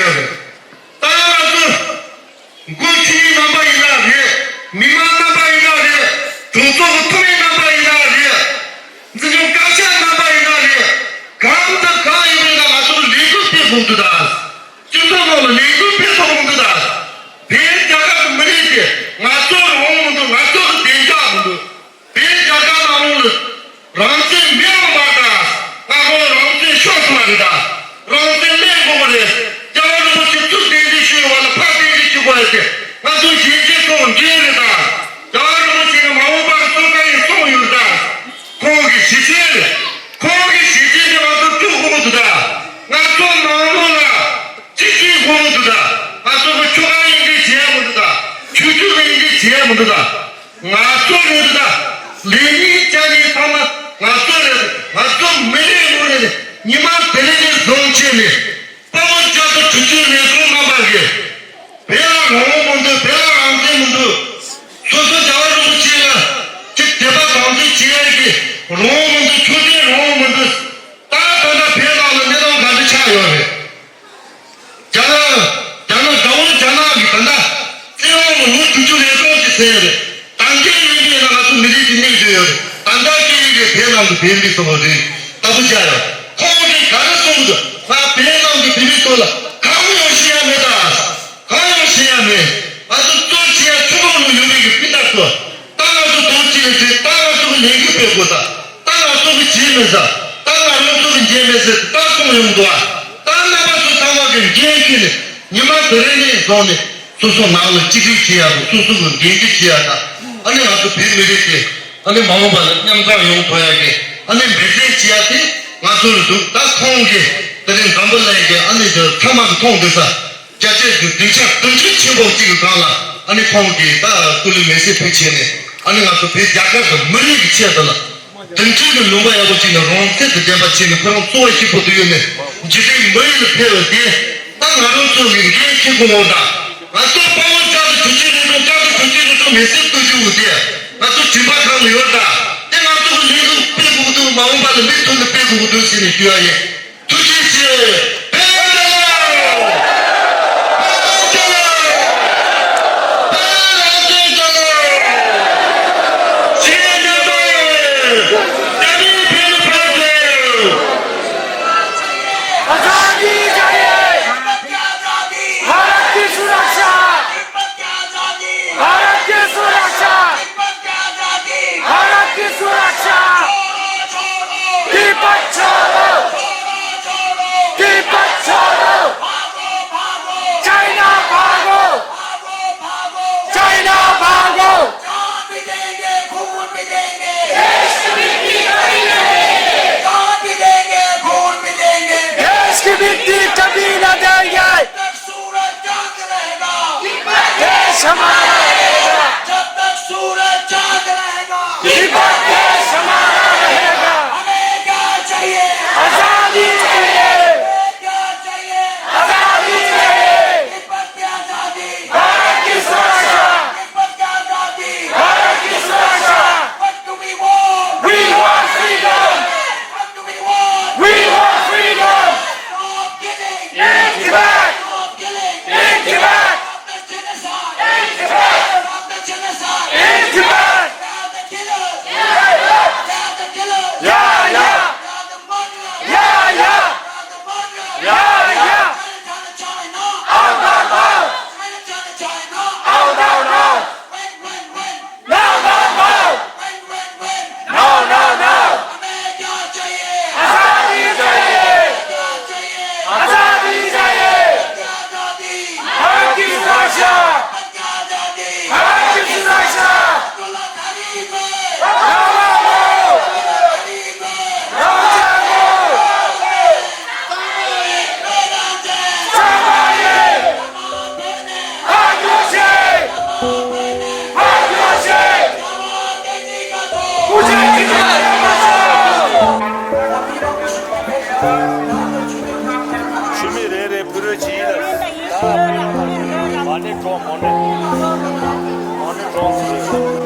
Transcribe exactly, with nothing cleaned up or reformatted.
ད་ང་ཚོ་འགོ་ཁྲིད་རྣམ་པ་ཡིན་ན་རེད། མི་མང་རྣམ་པ་ཡིན་ན་རེད། གྲོས་ཚོགས་ཀྱི་འཐུས་མི་རྣམ་པ་ཡིན་ན་རེད། འཛིན་སྐྱོང་བཀའ་ཤག་རྣམ་པ་ཡིན་ན་རེད། གང་དང་གང་ཡིན་པ་ཡིན་ན་ང་ཚོ་ལས་འགུལ་སྤེལ་དགོས་འདུག་ད། སྤྱི་ཚོགས་ནང་ལ་ལས་འགུལ་སྤེལ་དགོས་འདུག་ད། བོད་རྒྱལ་ཁབ་ཀྱི་མི་རིགས་དེ་ང་ཚོ་རང་མི་འདུག་ང་ཚོ་གི་བདེ་འཇགས་མི་འདུག་བོད་རྒྱལ་ཁབ་ནང་ལོགས་ལ་རང་བཙན་མེད་པ་མ་རེད་ད། ང་ཚོ་རང་བཙན་ཤོར་སོང་བ་རེད་ད། རང་བཙན་ལེན་དགོས་པ་རེད། རྒྱལ་བ་རིན་པོ་ཆེ་ཚུར་གདན་འདྲེན་ཞུས་པ་ལ་ཕར་གདན་འདྲེན་ཞུ་དགོས་ཡ་དེ་ང་ཚོ་གཞིས་བྱེས་ཚོ་འགན་རེད་ད། རྒྱལ་བ་རིན་པོ་ཆེ་གི་མ་འོངས་པར་གཙོ་བཀའ་ཡིན་གསུངས་ཡོད་རེད་ད། ཁོང་གི་ཞི་བདེ་རེད། ཁོང་གི་ཞི་བདེ་དེ་ང་ཚོ་བཅུག་དགོས་འདུག་ད། ང་ཚོ་ནང་ལོགས་ལ་གཅིག་གཅིག་དགོས་འདུག་ད། ང་ཚོ་གི་ཆོལ་ཁ་དབྱེ་འབྱེད་བྱེད་ཡ་མི་འདུག་ད། ཆོས་བརྒྱུད་དབྱེ་འབྱེད་བྱེད་ཡ་མི་འདུག་ད། ང་ཚོ་རེད་འདུག་ད། ལས་ཉིན་བཅའ་ཉིན་ཚང་མ་ང་ཚོ་རེད། ང་ཚོ་མི་རེ་ངོ་རེ་ནས་ཉི་མ་དེ་རིང་ནས་བཟུང་བྱས་ནས། དཔའ་བོ་བཅའ་སྡོད་དྲུག་ཅུའི་ལས་ཁུངས་རྣམ་པ་གིས་བོད་ལ་རང་དབང་མི་འདུག་བོད་ལ་རང་བཙན་མི་འདུག་སོ་སོ་རྒྱལ་བ་རིན་པོ་ཆེ་ལ་ཅིག་དད་པ་དམ་ཚིག་བྱེད་ཡ་གི་རང་དབང་མི་འདུག་ཆོས་དད་རང་དབང་མི་འདུག་ད་ད་ལྟ་བོད་ནང་ལ་གནས་སྟངས་ག་འདྲ་ཆགས་ཡོད་རེད། རྒྱ་ནག་རྒྱ་ནག་དགྲ་བོ་རྒྱ་ནག་གིས་ད་ལྟ་བཙན་དབང་ལ་ལོ་དྲུག་ཅུ་རེ་གཏོང་གི་ཟེར་རེད། ད་འདི་ཡིན་གྱི་ན་ང་ཚོ་མི་རིགས་ཀྱི་གནས་ཚུལ་ཡོད་རེད། ད་ལྟ་སྐད་ཡིག་གི་བོད་ནང་གི་བོད་མི་ཚོ་རེད། ལྟ་བུ་བྱ་ཡོད། ཁོང་གིས་ག་རེ་གསུངས་འདུག་ང་བོད་ནང་གི་བོད་མི་ཚོ་ལ་གང་ཡང་བཤད་ཡ་མེད་ད། གང་ཡང་བཤད་ཡ་མེད། ང་ཚོ་གཙོ་ཆེ་ཡ་ཆུ་ཀླུང་ལ་ཡོད་པའི་གི་སྤུན་ཟླ་ཚོ། ད་ང་ཚོ་དོན་གཅིག་ལ་བྱེད། ད་ང་ཚོ་གི་ལས་འགུལ་སྤེལ་དགོས་ད། ད་ང་ཚོ་གི་བྱེད་མེད་ཟེར། ད་ང་རང་ཚོ་གི་འགན་མེད་ཟེར་ད་གསུངས་ཡོང་འདུག་ཨ། ད་རྣམ་པ་ཚོ་ཚང་མ་གི་འགན་འཁྱེར་ནས་ཉི་མ་དེ་རིང་ནས་བཟུང་ནས་སོ་སོ་ནང་ལ་གཅིག་སྒྲིལ་བྱེད་ཡ་དང་སོ་སོ་གི་འགན་འཁྲི་བྱེད་ཡ་དང་། ཨ་ནི་ང་ཚོ་བོད་མི་རིགས་དེ་ཨ་ནི་མ་འོངས་པ་ལ་མཉམ་འཛོམས་ཡོང་ཐུབ་ཡ་གི་ཨ་ནི་འབད་བརྩོན་བྱེད་ཡ་དེ་ང་ཚོ་ལ་འདུག་ད་ཁོང་གིས་དེ་རིང་འཛམ་བུ་གླིང་གི་ཨ་ནི་ཚང་མ་གི་མཐོང་འདུག་ས། རྒྱ་ཆེ་གི་སྡིངས་ཆ་དུང་ཕྱུར་ཆེན་པོ་གཅིག་གི་སྒང་ལ་ཨ་ནི་ཁོང་གིས་ད་སྐུ་ལུས་མེ་སྲེག་ཕུལ་བྱས་ནས་ཨ་ནི་ང་ཚོ་བོད་རྒྱལ་ཁབ་ཀྱི་མི་རིགས་ཀྱི་ཆེད་དུ་ལ་དུང་ཕྱུར་གྱི་ལུང་པ་ཡག་པོ་ཅིག་ནས་རང་བཙན་དང་ལྡན་པ་བྱས་ནས་ཁོ་རང་འཚོ་བ་སྐྱིད་པོ་དུ་ཡོད་ནས་འཇིག་རྟེན་མི་ཡུལ་ལ་ཕེབས་པ་དེ་ད་ང་རང་ཚོ་གི་འགན་འཁྱེར་དགོས་འོང་ད། ང་ཚོ་དཔའ་བོ་བཅའ་སྡོད་དྲུག་ཅུའི་ལས་ཁུངས་བཅའ་སྡོད་དྲུག་ཅུའི་ལས་ཁུངས་མེ་སྲེག་གཏོང་རྒྱུ་དེ་ང་ཚོ་དྲན་པ་གང་ལ་ཡོད་ད། དེ་ང་ཚོ་གི་ལས་འགུལ་སྤེལ་དགོས་འདུག་མ་འོངས་པ་ལ་མུ་མཐུད་ནས་སྤེལ་དགོས་འདུག་ཟེར་ནས་ཞུ་ཡ་ཡིན། ཐུགས་རྗེ་ཆེ། བོད་རྒྱལ་ལོ། བོད་རང་བཙན་རྒྱལ་ལོ། ཆེས་མཉམ་པའི་རྒྱ་མིའི་བོད་ལ་ཕར་ཕེབས། आजादी चाहिए। भारत की सुरक्षा। भारत की सुरक्षा। भारत की सुरक्षा। तिब्बत छोड़ो। तिब्बत छोड़ो। चाइना भागो। चाइना भागो। जान भी देंगे, खून भी देंगे। देश की मिट्टी कभी न देंगे। जान भी देंगे, खून भी देंगे। देश की मिट्टी कभी न देंगे। जब तक सूरज चांद रहेगा, देश हमारा रहेगा। जब तक सूरज चांद रहेगा, तिब्बत देश हमारा रहेगा। हमें क्या चाहिए? आजादी चाहिए। हमें क्या चाहिए? आजादी चाहिए। तिब्बत की आजादी। भारत की सुरक्षा। तिब्बत की आजादी। भारत की सुरक्षा। What do we want? We want freedom. What do we want? We want freedom. Stop killing. In Tibet. Stop killing. In Tibet. Stop the genocide. In Tibet. Stop the genocide. In Tibet. They are the killers. Yeah, yeah. They are the killers. Yeah, yeah. They are the murderers. Yeah, yeah. They are the murderers. Yeah, yeah. China, China, China. Out, out, out. China, China, China. Out, out, out. Win, win, win. No, no, no. Win, win, win. No, no, no. हमें क्या चाहिए? आजादी चाहिए। क्या चाहिए? आजादी चाहिए। क्या आजादी? भारत की सुरक्षा। क्या आजादी? भारत की सुरक्षा। अब्दुल्ला तारीख। No, no, no. अब्दुल्ला तारीख। No, no, no. ཆུ་མིག་རེ་རེ་ཕུ་རོལ་གྱིས་ལ། མ་ཎི་བགྲང་། མ་ཎི། མ་ཎི་བགྲང་།